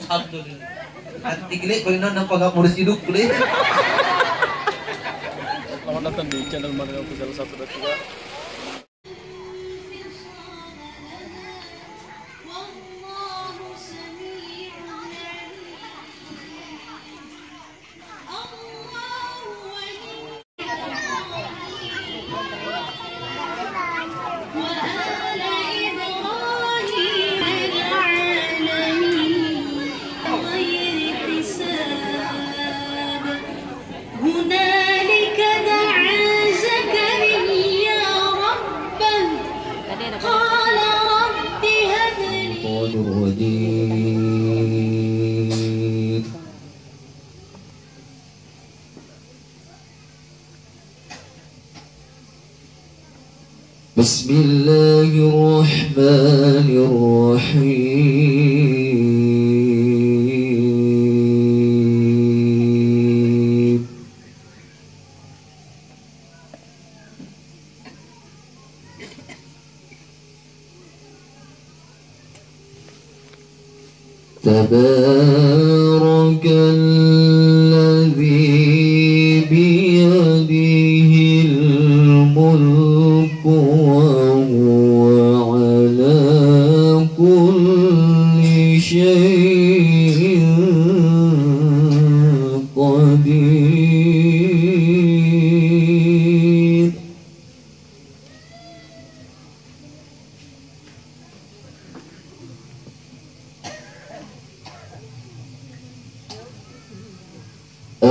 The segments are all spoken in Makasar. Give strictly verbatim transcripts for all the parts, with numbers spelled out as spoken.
Alhamdulillah. Antik le, kau inang nampak gak murus hidupku le. Selamat datang di channel Mario Official satu dan dua. هنالك دعا زكريا ربه، قال رب هب لي الشيطان الرجيم. بسم الله الرحمن الرحيم. تبارك الذي بيده الملك وهو على كل شيء قدير.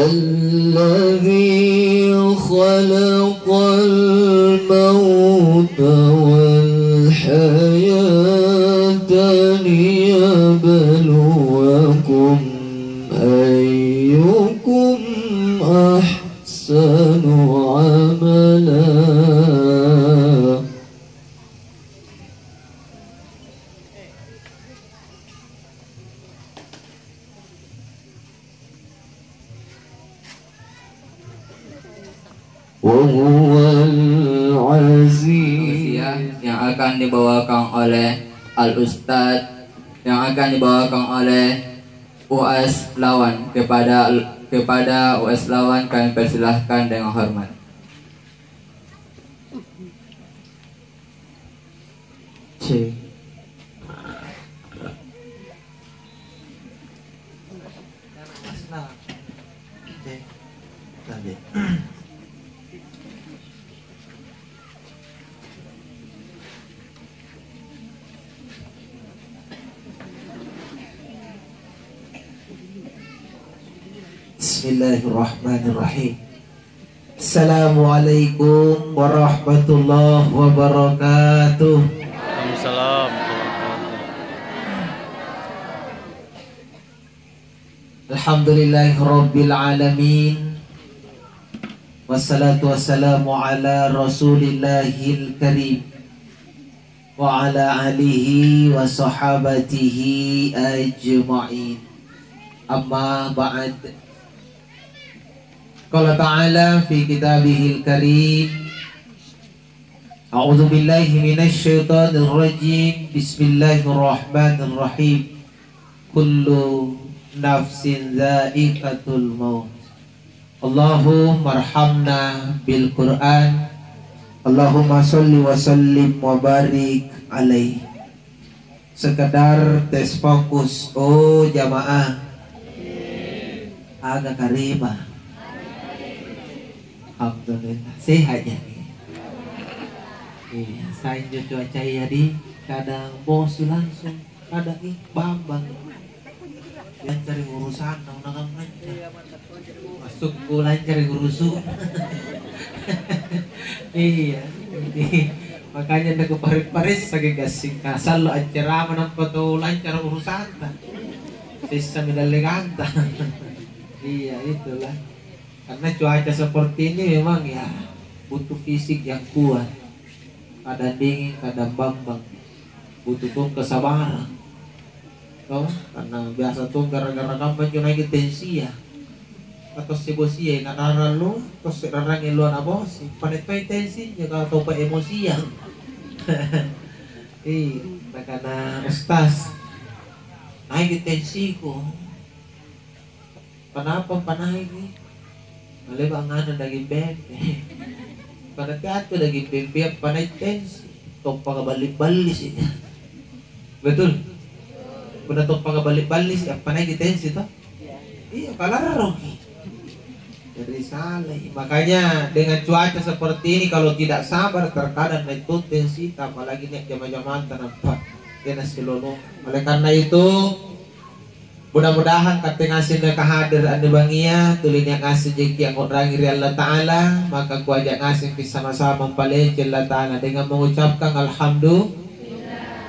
الذي خلق الموت والحياة ليبلوكم أيكم أحسن عملا. وهو العزيز. Yang akan dibawakan oleh Al Ustadz, yang akan dibawakan oleh U S Lawan. Kepada, kepada U S Lawan kami persilahkan dengan hormat. Cek. Cek. Tadi. Bismillahirrahmanirrahim. Assalamualaikum warahmatullahi wabarakatuh. Waalaikumsalam warahmatullahi wabarakatuh. Alhamdulillahirabbil alamin. Wassalatu wassalamu ala Rasulillahil Karim wa ala alihi wa sahabatihi ajma'in. Amma ba'd. Qala ta'ala fi kitabihil karim, a'udzu billahi minasy syaithanir rajim. Bismillahirrahmanirrahim. Kullu nafsin dzaiqatul maut. Allahummarhamna bil Qur'an. Allahumma shalli wa sallim wa barik alaihi. Sekedar tes fokus, oh jamaah. Aga kareba. Alhamdulillah, sehat ya. Iya, sainjo cuacaya di kadang bosi langsung, kadang ih bambang. Lancari urusanna, unakang lancari. Maksudku lancari urusu. Iya. Makanya naku pare-paressaki gassing kasallo accerama nampa tau lancara urusanta. Sessami dallekanta. Iya, itulah. Karena cuaca seperti ini memang ya butuh fisik yang kuat. Kadang dingin, kadang bambang. Butuh tong kesabaran. To, karena biasa tong gara-gara kamma injo naiki tensia. Atau sebosia, na rarang lo, to se rarang lo na bosi. Pane toi tensi injo kalau tau pa emosian. Ih, nakana Ustaz. Naiki tensiku. Panapa panaiki? Maleba ngana daging bembe. Pada teatu daging bembe panai tensi. Toppaka balli-ballisi. Betul? Punna toppaka balli-ballisi, appanaiki tensi to? Iya, kalarroki. Jadi salai. Makanya dengan cuaca seperti ini, kalau tidak sabar, terkadang naik to tensita, apalagi nia' jama-jamanta nampa tena silolongang. Oleh karena itu, mudah-mudahan katte ngaseng nakahadir anne bangngia, tuli nia' ngaseng jaki angngu'rangi ri Allata'ala, maka kuaja' ngasengki sama-sama ampalece Allata'ala dengan mengucapkan alhamdulillah.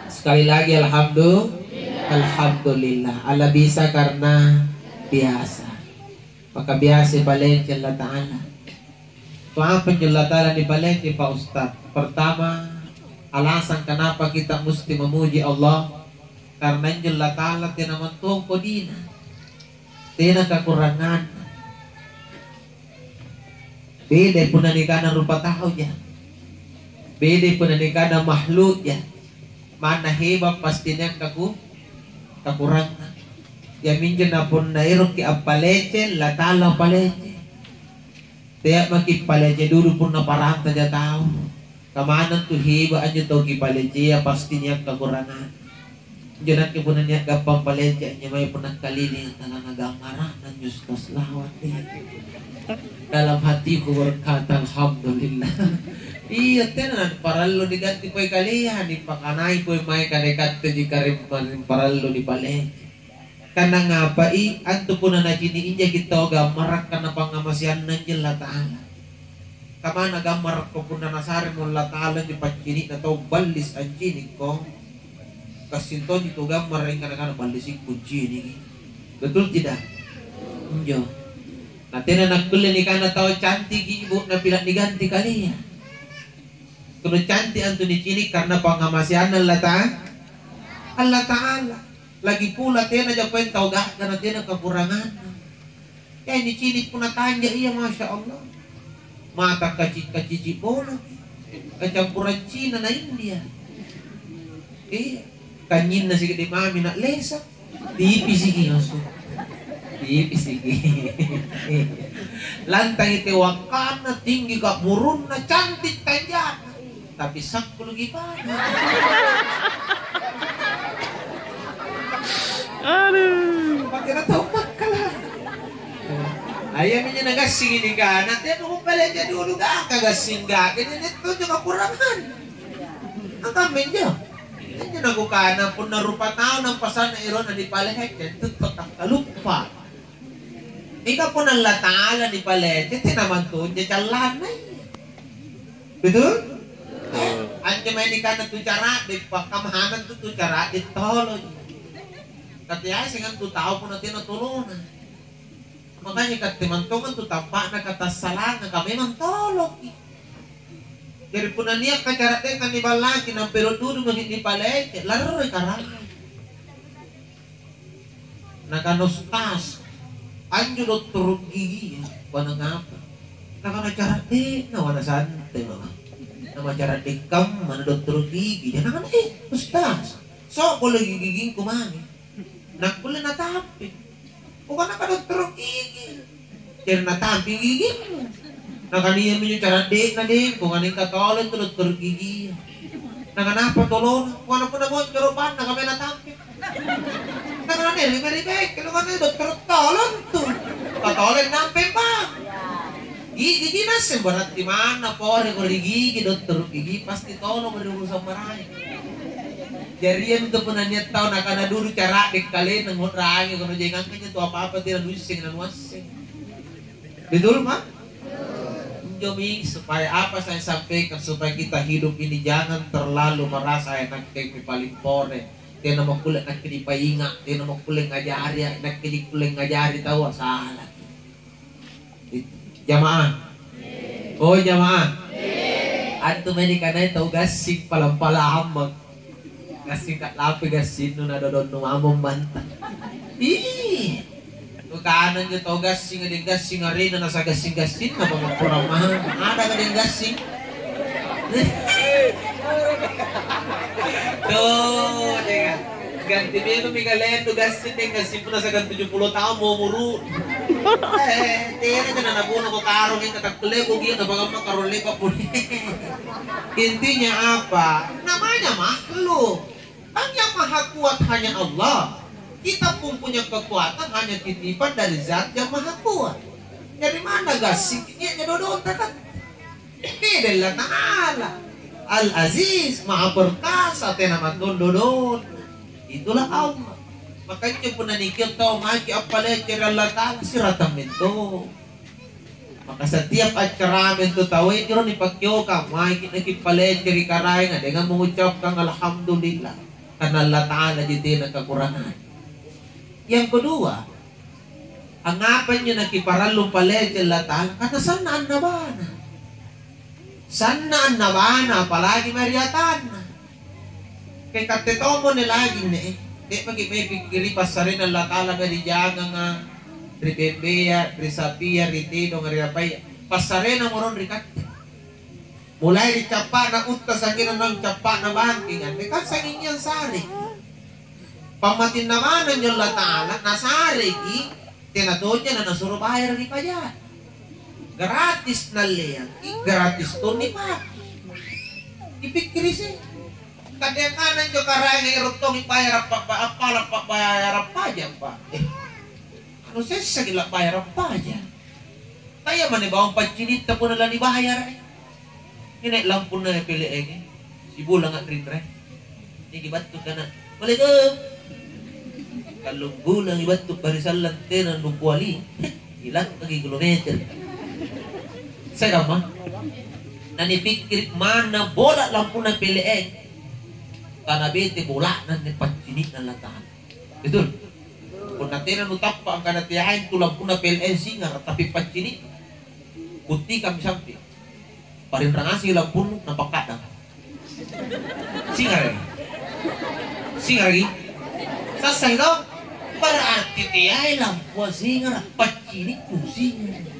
Sekali lagi alhamdulillah. Alhamdulillah. Ala bisa karena biasa. Maka biasa palece Allata'ala. Apa injo Allata'ala nipalece, Pak Ustaz? Pertama, alasan kenapa kita mesti memuji Allah, karena injo Allata'ala tena mantong kodina, tena kakuranganna. Beda punna nikana rupa tauja, beda punna nikana makhlukja. Manna heba pasti nia' kaku-, kakurangang. Iaminjo na punna eroki appalece, Allata'ala palece. Tea' maki' palece dulu punna parantaja tau. Kamanang tu heba anjo tau kipalecea pasti nia' kakurangang. Injo nakke punna nia' gappang palece anjo mae punna kalilinga tangana gammara'na anjo Ustaz Lawang deh. Dalam hatiku berkata, "Alhamdulillah." Iya, tena parallu niganti pole kalea, nipakanai pole mae kare katteji karimma parallu nipalece. Kana ngapai antu punna nacini' injaki tau gammarakka na pangngamaseanna injo Allata'ala. Kamana gammarakko punna nasaremo Allata'ala injo paccini'na tau ballis ancinikko? Gassing tonji tu gammara' ingkana-kana ballisikku nciniki. Betul tidak? Injo. Na tena nakkulle nikana tau cantiki ibu napila niganti kalia. Tunu cantik antu nicini' karena pangngamaseanna Allata-, Allata'ala. Lagi pula tena japain tau ga'ga na tena kakuranganna. Eh, nicini' punna tanja iya, Masya Allah. Mata kaci-, kacici bola. Kacampuran Cina na India. Iya. Kanynyinna sikiddi mami na lesa. Tipisiki maksud. Tipisiki. Lantangi tewakkanna, tinggi ka'burunna, cantik tanja'na. Tapi sakkuluki pada. Aduh. Pakai tau makkala. Ayaminjo nagassingi nikana, teako kupalece dulu gaka gassing gaka, jadi tonjo kakurangan. Angkamminjo. Injo nakukana, punna rupa tau nampasanna erona nipalehek, tentu takkaluppa. Mingka punna Allata'ala nipalece, tena mantonja callanna. Betul? Betul. Anjo mae nikana tu cara'de, pakkamahana tu, tu cara'de toloji. Tapi aseng antu tau punna tena tolona. Makanya katte mantongang tu tampa'na katassalanga, ka memang toloki. Jari punna nia' kacara'denna niballaki, nampa ero' dudu maki' nipalece, larroi karangai. Nakana, "Ustaz, anjo dottoro' gigia, wana ngapa?" Nakana, "Cara'de'na, wana santai mama. Namacara'de' kamma na dottoro' gigi." Nakana, "Eh, Ustaz, so'bo' lagi gigingku mami." Nakkulle natampi. Bukanna ka dottoro' gigi. Jari natampi gigimmu. Nakana, "Iyaminjo cara'de'na, Deng. Bukanna engka tolo intu dottoro' gigi." Nakanapa tolona? Bukanna punna boncoro' banna, kamma natampi. Nakana, "Deng, ri-, ri-, ri-, bukanna dottoro' tolo intu. Ka tolo nampai, Bang." Gigi, gigi nasseng berarti manna pore ko ri gigi, dottoro' gigi pasti tolo ko ri urusan maraeng. Jari iantu punna nia' tau nakana dulu cara'de' kalena ngu'rangi, kono jengangkanjo tu apa-apa tena nuisseng nanuasseng. Betul, Pak? Injomi supaya apa saya sampaikan, supaya kita hidup ini jangan terlalu merasa nakke mi paling pore, tena makkulle nakke nipainga', tena makkulle ngajari, nakke ji kulle ngajari taua, salah. Jamaah. Oh, jamaah. Antu mae nikanai tau gassing palang-palang ammang. Gassing ka'lampai gassinnu na dodonnu mamong banta. Ih. Nukana injo tau gassing, deng gassing arena nasa gassing-gassinna, mama kurang mahal. Ada ka deng gassing? Tuh, deng. Ganti memang mi kalennu gassing deh, gassing punna siagang tujuh puluh taung mo umuru. Eh, tena tena nabuno ko karung, eh, katakkulle ko gina bagamma karung lepa pun. Intinya apa? Namanya makhluk. Kan yang maha kuat hanya Allah. Kita pun punya kekuatan hanya titipan dari zat yang maha kuat. Dari mana gassing? Iya, dodonta kan? Beda Allah Ta'ala. Al-Aziz, Maha Perkasa, tena matondodon. Itulah Allah. Makanya punna nikio tau maki appalece ri Allah Ta'ala, siratang mento. Maka setiap acara mento tau ero nipakiokang, maki nakippalece ri Karaenga dengan mengucapkan alhamdulillah. Karena Allah Ta'ala ji tena kakurangan. Yang kedua, angngapa injo nakiparallu palece Allah Ta'ala? Karena sanna annabana. Sanna annabana, apalagi mae ri atanna. Ke katte tommo ne lagi ne, eh. Te'maki mae pikkiri passarena Allah Ta'ala mae ri janganga, ri bembea, ri sapia, ri tedonga, ri apaia. Passarena morong ri katte. Mulai ri cappa'na utta sangngina naung cappa'na bangkeng, anne kan sangingiang sare. Pammatinna manna anjo Allata'ala, nasareki, tena tonja na nasuro bayara ri paja. Gratis nalleangki, gratis tong nipake. Kipikkiri se. Kadang kana anjo Karaenga ero tongi bayara pa-, pa-, appala pa'bayara pajang, Pak. Eh, anu sessaki la bayara pajang. Taya mane bawang paccinitta punna lanibayara, eh. Nginai lampunna P L N, sibulanga rinrai. Niki battu kana, "Assalamualaikum." Tallung bulangi battu barisallang tena nukuali. Ilakkaki kilometer. Saya kamma? Nanipikkiri manna bola lampunna P L N. Tana bete bola'na anne paccini'na Allata'ala. Betul? Punna tena nutappa angkana teaing tu lampunna P L N singara, tapi paccini, buttikang sampe. Parinrang ngaseng lampunnu, napakkadang. Singaraki? Singaraki? Sassai to? Berarti teai lampua singara, paccini'nu singara.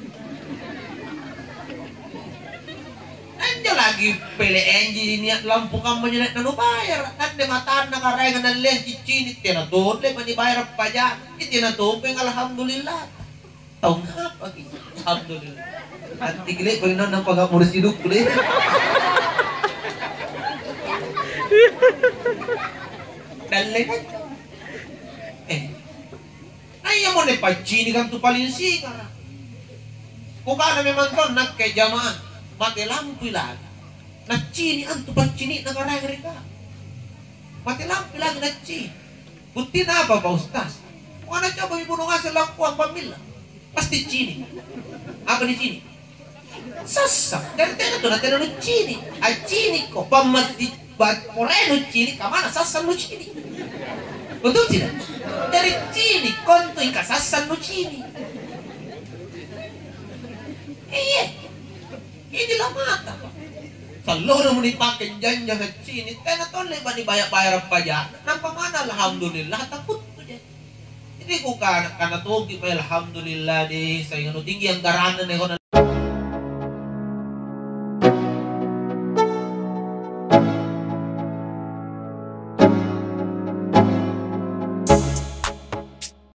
Anjo lagi P L N ji nia' lampu kamma njo nanubayara. Anne matanna Karaenga nalleang ciccini, tena tolle manibayara paja'na. Tena tompeng, alhamdulillah. Taung apaki? Alhamdulillah. Attiki le'baki naung nampa ga'moro sidukku le. Dalle kan? Eh. Na iamo anne paccinikang tu paling singara. Kukana memang tong nakke jama'ah, mate lampui lagi. Naccini antu paccini'na Karaenga ri kau. Mate lampui lagi naccini. Buttina apa, Pak Ustaz? Punna cobami buno ngaseng lampua pammilla. Pasti cini. Apa nicini? Sassa. Jari tena tu natena nucini. Accinikko. Pammati ba-, porai nucini, kamana sassa nucini? Betul tidak? Jari cinikko antu ingka sassa nucini. Iya. Ini lamata. Sallona muni pake janjang accini, tena tolle bani baya-bayara paja'na. Nampa mana alhamdulillah takuttu je. Jadi kukana, kana toki mae alhamdulillah deh, saingano tinggi anggaranna nego